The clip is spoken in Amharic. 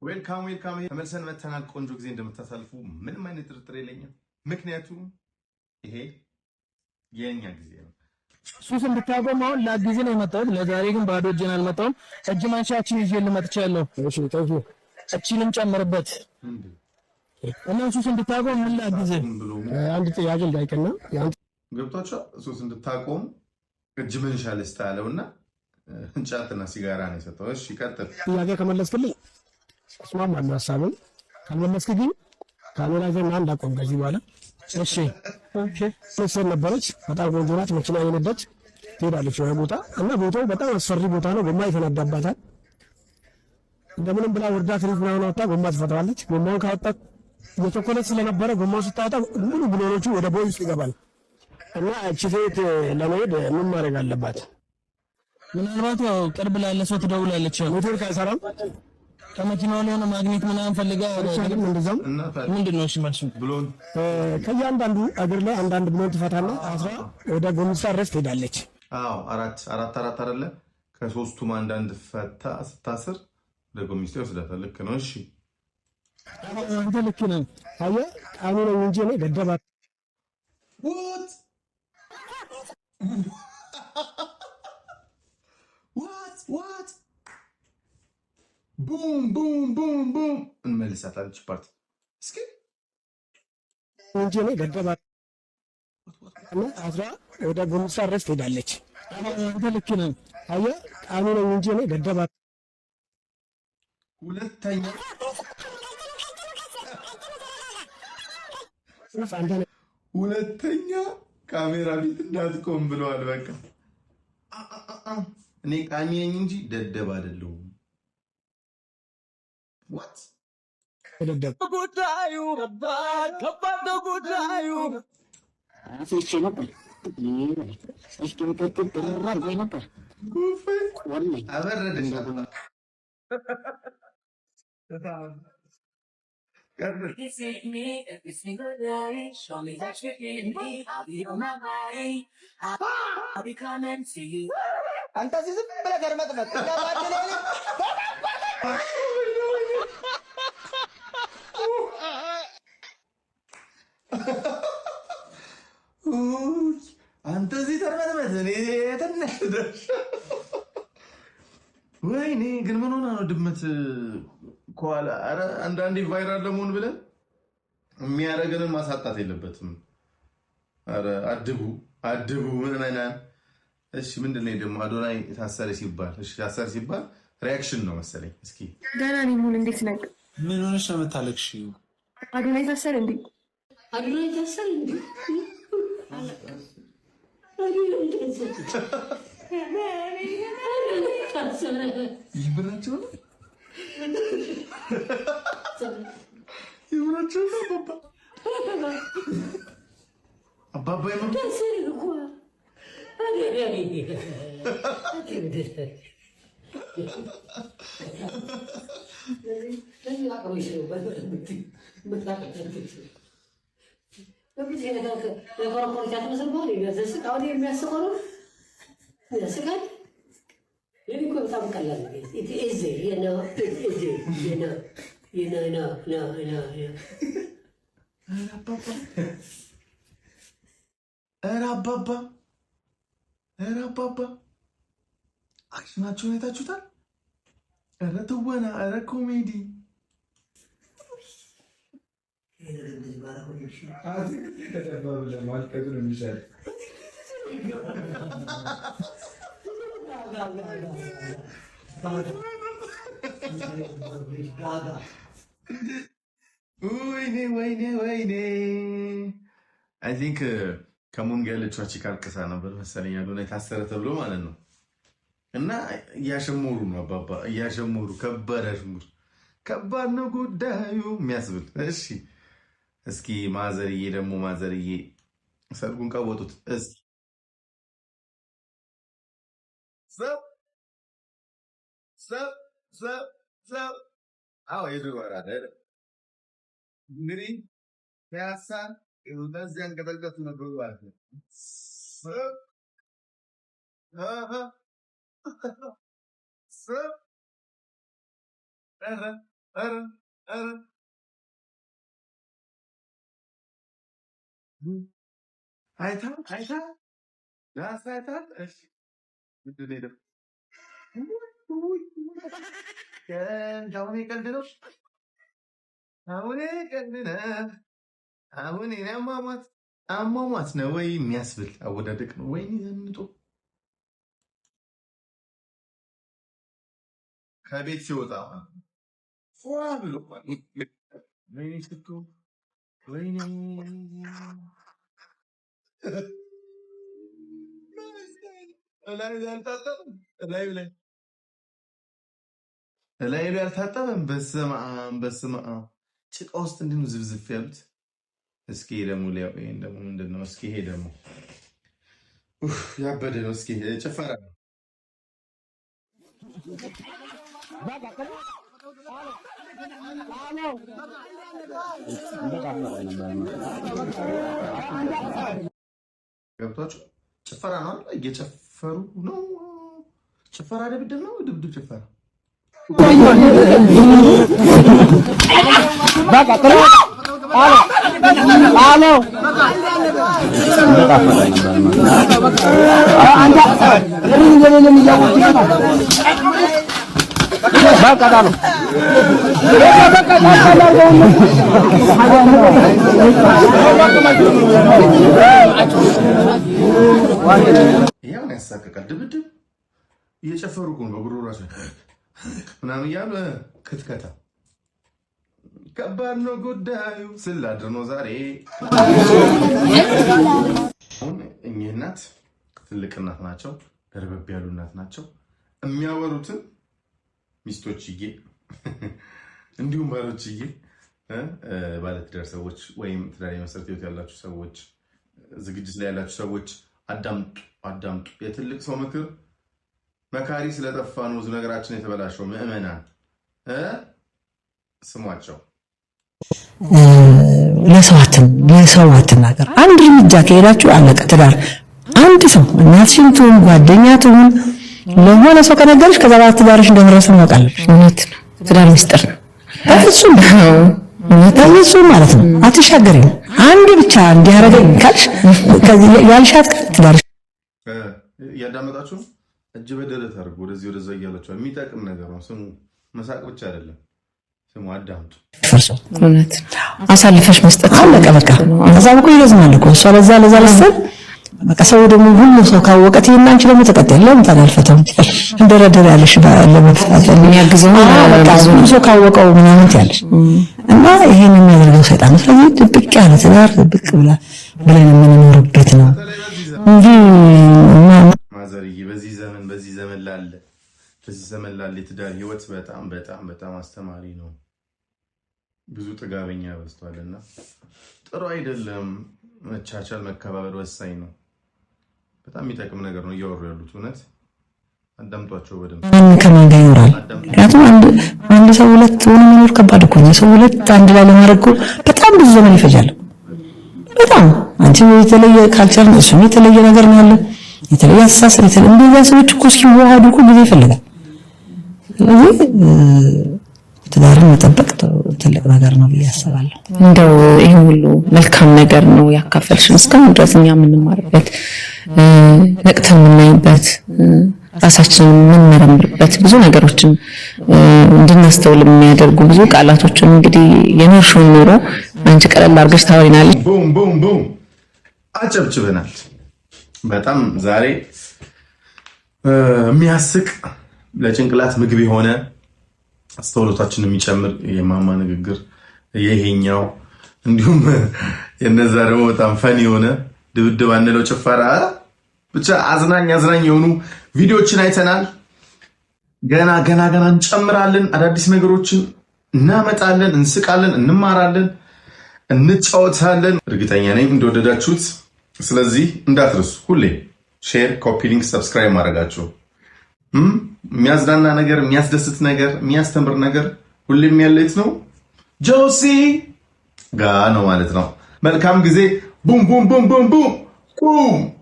Welcome, welcome። ተመልሰን መተናል። ቆንጆ ጊዜ እንደምታሳልፉ ምንም አይነት ጥርጥር የለኝም። ምክንያቱም ይሄ የእኛ ጊዜ ነው። ሱስ እንድታቆም አሁን ላግዝህ ነው የመጣሁት። ለዛሬ ግን ባዶ እጄን አልመጣሁም። እጅ መንሻችን ይዤ መጥቻለሁ። እሺ፣ thank you። እቺንም ጨምርበት እና ሱስ እንድታቆም ምን ላግዝህ? ብሎ አንድ ጥያቄ እንዳይቀና የአንተ ገብቷቸው ሱስ እንድታቆም እጅ መንሻ ልስጥ አለውና ጫትና ሲጋራ ነው የሰጠው። እሺ ቀጥል። ጥያቄ ከመለስክልኝ እስማማለሁ ሀሳብን። ካልመለስክ ግን ካሜራ ይዘህ ና እንዳቆም ከዚህ በኋላ። እሺ፣ okay። መሰል ነበረች። በጣም ቆንጆ ናት። መኪና እየነዳች ትሄዳለች የሆነ ቦታ እና ቦታው በጣም አስፈሪ ቦታ ነው። ጎማ ይፈነዳባታል። እንደምንም ብላ ወርዳ ትሪፍ ምናምን አወጣ፣ ጎማ ትፈታዋለች። ጎማውን ካወጣ እየቸኮለች ስለነበረ ጎማውን ስታወጣ ሙሉ ብሎኖቹ ወደ ቦይ ውስጥ ይገባል እና እቺ ሴት ለመሄድ ምን ማድረግ አለባት? ምናልባት ያው ቅርብ ላለ ሰው ትደውላለች። ያው ኔትወርክ አይሰራም። ከመኪናው ላይ የሆነ ማግኔት ምናምን ፈልጋ አይቻልም። እንደዛም እና ታዲያ ምንድን ነው እሺ መልሱ? ብሎን ከእያንዳንዱ እግር ላይ አንዳንድ ብሎን ትፈታና አስራ ወደ ጎሚስታ ድረስ ትሄዳለች። አዎ፣ አራት አራት አራት አይደለ? ከሶስቱም አንዳንድ ፈታ ስታስር ወደ ጎሚስታ ይወስዳታል። ልክ ነው። እሺ። አንተ ልክ ነህ። አየህ፣ ቃሚ ነኝ እንጂ እኔ ደደብ What, what, what? Boom, boom, boom, boom። እንመልሳታለች part እስኪ። እንጂ እኔ ደደብ እና አስራ ወደ ጎሚስታ ድረስ ትሄዳለች። አንተ ልክ ነህ። አየህ፣ ቃሚ ነኝ እንጂ እኔ ደደብ ሁለተኛ አንተ ነህ። ሁለተኛ ካሜራ ፊት እንዳትቆም ብለዋል። በቃ እኔ ቃሚ ነኝ እንጂ ደደብ አይደለሁም። What? ደደብ። ጉዳዩ ከባድ ከባድ ነው ጉዳዩ። ነበር ነበር። አበረደሽ። Visit me every single day. Show me that you need me. I'll be on my way. I'll be coming to you. አንተ እዚህ ዝም ብለህ ገርመጥመጥ፣ እኛ በአንድ ሌሊት። ውይ፣ አንተ እዚህ ተርመጥመጥ፣ እኔ ትንሽ ደርሻ። ወይኔ ግን ምን ሆና ነው ድመት ከኋላ? ኧረ አንዳንዴ viral ለመሆን ብለን የሚያደርገንን ማሳጣት የለበትም። ኧረ አድቡ አድቡ ምዕመናን። እሺ፣ ምንድን ነው ደግሞ አዶናይ ታሰረ ሲባል? እሺ፣ ታሰረ ሲባል reaction ነው መሰለኝ። እስኪ። ደህና ነኝ። ሙን እንዴት ነህ? ምን ሆነሽ ነው የምታለቅሺው? አዶናይ ታሰረ እንዴ? አዶናይ ታሰረ እንዴ? ታሰረ። ይብራቸው ነው፣ ይብራቸው ነው። አባባ አባባ ነው። ታሰረ እኮ። የሚያስቃል። ይህ እኮ በጣም ቀላል ነው። Easy. Easy. No. ኧረ አባባ፣ ኧረ አባባ፣ action ኣቸውን አይታችሁታል? ኧረ ትወና፣ ኧረ ኮሜዲ። ይሄ ነገር እንደዚህ ባላሆን ይሻላል። ተደባ ብለህ ማልቀሱ ነው የሚሻለው። ወይኔ ወይኔ ወይኔ። I think ከሙን ጋር ያለችው chick አልቅሳ ነበር መሰለኝ አዶናይ ታሰረ ተብሎ ማለት ነው። እና እያሸሞሩ ነው አባባ፣ እያሸሞሩ፣ ከባድ አሽሙር፣ ከባድ ነው ጉዳዩ የሚያስብል። እሺ፣ እስኪ ማዘርዬ ደግሞ፣ ማዘርዬ ሰርጉን ቀወጡት። እስኪ ሰብ ሰብ ሰብ ሰብ። አዎ፣ የድሮ አራዳ አይደል? እንግዲህ ፒያሳ እንደዚህ ያንቀጠቀጡ ነበሩ ማለት ነው። ሰብ አሃ ሰብ ኧረ ኧረ ኧረ አይታ አይታ ዳንስ አይታ። እሺ ምንድን ነው የሄደው? ውይ፣ ቀልድ አሁን ቀልድ ነው። አሁን ቀልድ ነው። አሁን የኔ አሟሟት አሟሟት ነው ወይ የሚያስብል አወዳደቅ ነው። ወይኔ ዘንጦ ከቤት ሲወጣ ማለት ነው። ፏ ብሎ ማለት ነው። ወይኔ ሽቶ፣ ወይኔ እላዩ ላይ አልታጠበም። እላዩ ላይ አልታጠበም። በስመ አብ በስመ አብ። ጭቃ ውስጥ እንዲህ ነው ዝብዝፍ ያሉት። እስኪ ይሄ ደግሞ ሊያው ይሄን ደግሞ ምንድን ነው? እስኪ ይሄ ደግሞ ኡፍ፣ ያበደ ነው። እስኪ ይሄ ጭፈራ ነው። ገብቷችሁ ጭፈራ ነው አይደል? እየጨፈሩ ነው። ጭፈራ ድብድብ ነው። ድብድብ ጭፈራ። ይሄውን ያሳቅቃል። ድብድብ እየጨፈሩ እኮ ነው በጉሮሯቸው ምናምን እያሉ ክትከታ ከባድ ነው ጉዳዩ። ስላድር ነው ዛሬ። አሁን እኚህ እናት ትልቅ እናት ናቸው፣ ደርበብ ያሉ እናት ናቸው። የሚያወሩትን ሚስቶችዬ እንዲሁም ባሎችዬ፣ ባለትዳር ሰዎች ወይም ትዳር የመሰረት ህይወት ያላችሁ ሰዎች፣ ዝግጅት ላይ ያላችሁ ሰዎች አዳምጡ፣ አዳምጡ። የትልቅ ሰው ምክር መካሪ ስለጠፋ ነው ብዙ ነገራችን የተበላሸው። ምዕመናን ስሟቸው። ለሰው አትናገር። አንድ እርምጃ ከሄዳችሁ አለቀ ትዳር። አንድ ሰው እናትሽን ትሁን ጓደኛ ትሁን ለሆነ ሰው ከነገርሽ ከዛ በኋላ ትዳርሽ እንደፈረሰ ማወቅ አለብሽ። እውነት ነው። ትዳር ምስጢር ነው። በፍጹም በፍጹም ማለት ነው። አትሻገሪም። አንዱ ብቻ እንዲያረገኝ ካልሽ ከዚህ ያልሻት ቀን ትዳርሽ እያዳመጣችሁ እጅ በደረት አድርጎ ወደዚህ ወደዛ እያላችሁ የሚጠቅም ነገር ነው። ስሙ፣ መሳቅ ብቻ አይደለም። ስሙ፣ አዳምጡ። ፈርሷል። እውነት አሳልፈሽ መስጠት አለቀ በቃ። ከዛ እኮ ይረዝማል እኮ እሷ ለዛ ለዛ ለሰል በቃ ሰው ደግሞ ሁሉ ሰው ካወቀ ትይና አንቺ ደግሞ ተቀጣይ ለምን ታዲያ አልፈታውም እንደረደር ያለሽ ለመፍታት የሚያግዘው በቃ ሁሉ ሰው ካወቀው ምናምን ትያለሽ እና ይሄን የሚያደርገው ሰይጣን ነው። ስለዚህ ድብቅ ያለ ትዳር ድብቅ ብላ ብለን የምንኖርበት ነው እንጂ ማዘርዬ በዚህ ዘመን በዚህ ዘመን ላለ የትዳር ህይወት በጣም በጣም በጣም አስተማሪ ነው። ብዙ ጥጋበኛ በዝቷልና ጥሩ አይደለም። መቻቻል፣ መከባበር ወሳኝ ነው። በጣም የሚጠቅም ነገር ነው እያወሩ ያሉት። እውነት አዳምጧቸው በደንብ። ማን ከማን ጋር ይኖራል? ምክንያቱም አንድ ሰው ሁለት ሆኖ መኖር ከባድ እኮ ነው። ሰው ሁለት አንድ ላይ ለማድረግ እኮ በጣም ብዙ ዘመን ይፈጃል። በጣም አንቺ የተለየ culture ነው፣ እሱም የተለየ ነገር ነው ያለው፣ የተለየ አስተሳሰብ፣ የተለየ እንደዚያ ሰዎች እኮ እስኪዋሃዱ እኮ ጊዜ ይፈልጋል። ስለዚህ ትዳርን መጠበቅ ትልቅ ነገር ነው ብዬ አስባለሁ። እንደው ይሄ ሁሉ መልካም ነገር ነው ያካፈልሽን። እስካሁን ድረስ እኛ የምንማርበት፣ ነቅተን የምናይበት፣ ራሳችንን የምንመረምርበት፣ ብዙ ነገሮችን እንድናስተውል የሚያደርጉ ብዙ ቃላቶችን እንግዲህ የኖርሽውን ኑሮ አንቺ ቀለል አድርገሽ ታወሪናለሽ። Boom boom boom፣ አጨብጭበናል። በጣም ዛሬ የሚያስቅ፣ ለጭንቅላት ምግብ የሆነ፣ አስተውሎታችን የሚጨምር የማማ ንግግር ይሄኛው፣ እንዲሁም የነዛ ደግሞ በጣም funny የሆነ ድብድብ አንለው ጭፈራ፣ ብቻ አዝናኝ አዝናኝ የሆኑ ቪዲዮዎችን አይተናል። ገና ገና ገና እንጨምራለን፣ አዳዲስ ነገሮችን እናመጣለን፣ እንስቃለን፣ እንማራለን፣ እንጫወታለን። እርግጠኛ ነኝ እንደወደዳችሁት። ስለዚህ እንዳትረሱ ሁሌ share፣ copy link፣ subscribe ማድረጋችሁ። የሚያዝናና ነገር፣ የሚያስደስት ነገር፣ የሚያስተምር ነገር ሁሌም ያለ የት ነው? ጆሲ ጋ ነው ማለት ነው። መልካም ጊዜ። Boom boom boom boom boom boom።